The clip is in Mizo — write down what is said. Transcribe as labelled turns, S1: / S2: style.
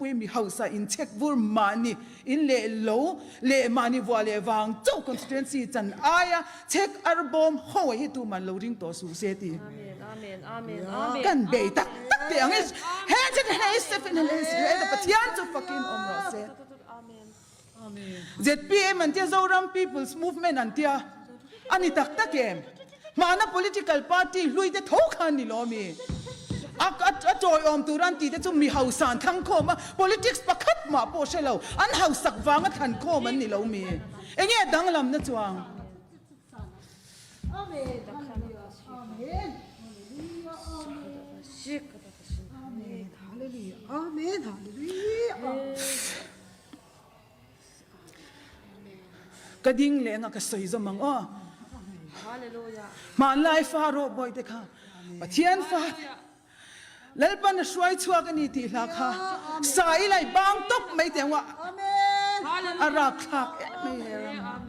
S1: khawpui mi hausa in chhek vur mahni in leh lo leh mahni vuah leh vang chauh constituency chan aia chhek arbawm ho hi tuman lo ring tawh suh se ti kan bei tak tak teh ang e. He Pathian chu fakin awm rawh se. Zpm an tia, Zoram People's Movement an tia, a ni tak tak em? Hmana political party hlui te tho kha an ni lo ami? A a tawiawm tur an tih te chu mi hausa an thlang khawm a, politics pakhat mah pawh hre lo, an hausak vanga thlan khawm an ni lo mi? Enge a danglamna chuang?
S2: Amen. Amen. Amen. Hallelujah. Amen. Hallelujah.
S1: Ka ding leh anga ka sawi zawm ang aw. Hmanlai fa rawh bawihte kha Pathian fa Lalpan a hruai chhuak a ni tih hla kha sa i lai bang tawp mai teh ang a, a rapthlak em mai le ram.